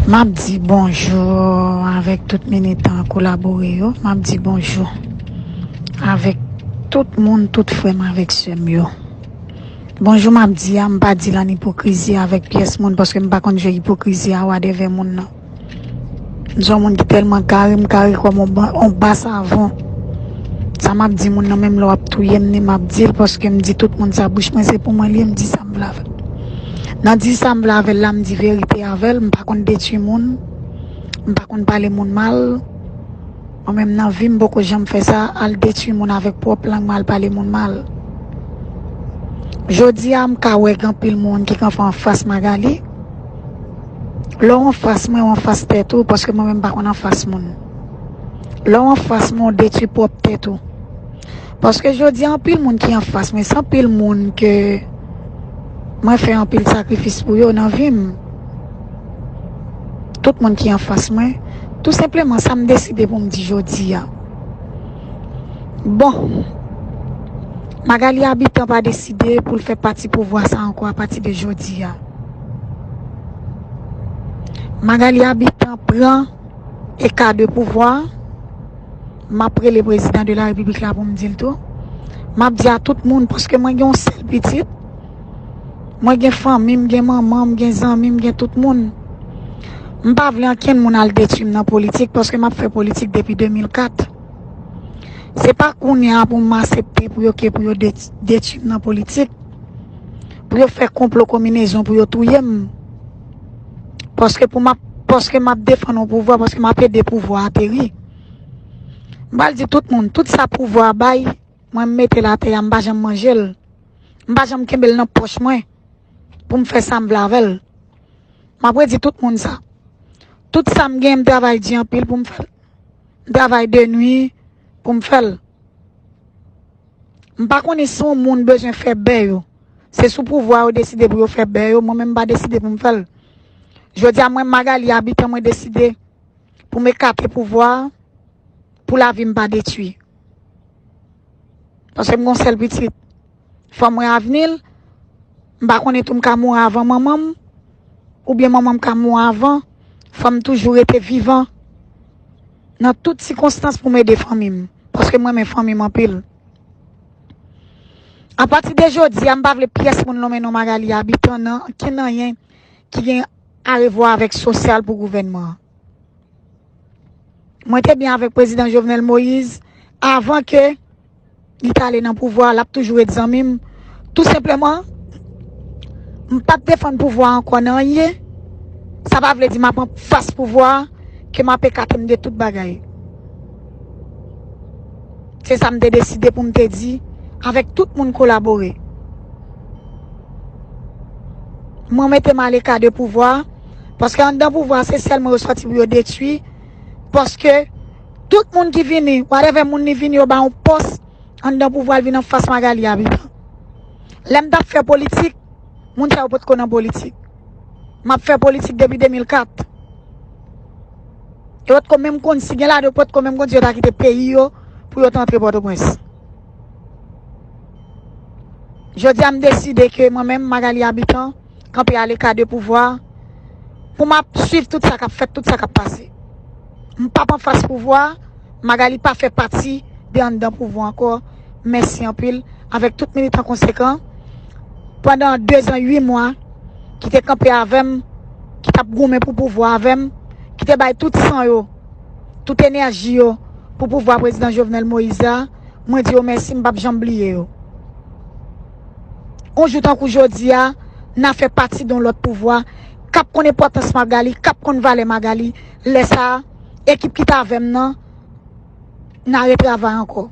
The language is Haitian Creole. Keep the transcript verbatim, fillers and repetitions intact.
M ap di bonjou avèk tout militan kolabore yo. M ap di bonjou avèk tout moun, tout frè m avèk sè m yo. Bonjou m ap di a, m pa di l an ipokrizi avèk pyès moun, paske m pa konn jwe ipokrizi a wadèvè moun nan. M se yon moun ki tèlman kare, m kare kòm yon ba-, yon ba savon. Sa m ap di moun nan, menm lè w ap touye m, ni m ap di l, paske m di tout moun sa, bouch mwen se pou mwen li ye, m di sa m vle avè l. Nan di sa m vle avè l la, m di verite avè l, m pa konn detwi moun, m pa konn pale moun mal. Mwen menm nan vi m poko janm fè sa, al detwi moun avèk pwòp lang mwen, al pale moun mal. Jodi a, m ka wè gen anpil moun ki kanpe anfas Magali. Lè w anfas mwen, w anfas tèt ou, paske mwen menm m pa konn anfas moun. Lè w anfas mwen, w detwi pwòp tèt ou. Paske jodi a, anpil moun ki anfas mwen, se anpil moun ke mwen fè anpil sakrifis pou yo nan vi m. Tout moun ki anfas mwen, tou senpleman sa m deside pou m di jodi a. Bon, Magali Habitant pa deside pou l fè pati pouvwa sa ankò apati de jodi a. Magali Habitant pran eka de pouvwa. M ap rele prezidan de la repiblik la pou m di l tou. M ap di a tout moun, paske mwen gen yon sèl pitit. Mwen gen fanmi m, gen manman m, gen zanmi m, gen tout moun. M pa vle ankenn moun al detwi m nan politik, paske m ap fè politik depi de mil kat. Se pa kounye a pou m aksepte pou yo ke pou yo det-, detwi m nan politik, pou yo fè konplo konminezon pou yo touye m. Paske pou m ap, paske m ap defann yon pouvwa, paske m ap ede pouvwa ateri. M pral di tout moun, tout sa pouvwa bay, mwen m mete l atè a, m pa janm manje l. M pa janm kenbe l nan pòch mwen pou m fè sa m vle avè l. M ap redi tout moun sa. Tout sa m gen, m travay di anpil pou m fè l. M travay de nwi pou m fè l. M pa konnen si yon moun bezwen fè bè yo. Se sou pouvwa yo deside pou yo fè bè yo, mwen menm m pa deside pou m fè l. Jodi a, mwen, Magali Habitant, mwen deside pou m ekate pouvwa a, pou lavi m pa detwi. Paske m gon sèl pitit. Fò m wè avni l, m pa konnen tou m ka mouri avan manman m, oubyen manman m ka mouri avan, fò m toujou rete vivan nan tout sikonstans pou m ede fanmi m, paske m renmen fanmi m anpil. Apati de jodi a, m pa vle pyès moun lonmen non Magali Habitant nan ankenn anyen ki gen arevwa avèk sosyal pou gouvènman an. Mwen te byen avèk prezidan Jovenel Moïse avan ke li t ale nan pouvwa, l ap toujou ret zanmi m. Tou senpleman, m p ap defann pouvwa ankò nan anyen. Sa pa vle di m ap anfas pouvwa a, ke m ap ekate m de tout bagay. Se sa m te deside pou m te di, avèk tout moun kolabore. Mwen mete m aleka de pouvwa, paske anndan pouvwa, se sèlman yo sòti pou yo detwi, paske tout moun ki vini, whatever moun li vini, yo ba yon pòs, anndan pouvwa, l vin anfas Magali Habitant. Lè m t ap fè politik, moun sa yo potko nan politik. M ap fè politik depi de mil kat. Yo potko menm konn, si gen ladan yo potko menm konn si yo ta kite peyi yo pou yo t antre Pòtoprens. Jodi a, m deside ke mwen menm, Magali Habitant, kanpe aleka de pouvwa, pou m ap swiv tout sa k ap fèt, tout sa k ap pase. M p ap anfas pouvwa, Magali pa fè pati de anndan pouvwa ankò. Mèsi anpil avèk tout militan konsekan. Pandan de zan, uit mwa, ki te kanpe avè m, ki t ap goumen pou pouvwa avè m, ki te bay tout san yo, tout enèji yo pou pouvwa prezidan Jovenel Moïse la, mwen di yo mèsi, m p ap janm bliye yo. Yon jou tankou jodi a, n a fè pati de yon lòt pouvwa, k ap konn enpòtans Magali, k ap konn valè Magali. Lè sa a, ekip ki t avè m nan, n a retravay ankò.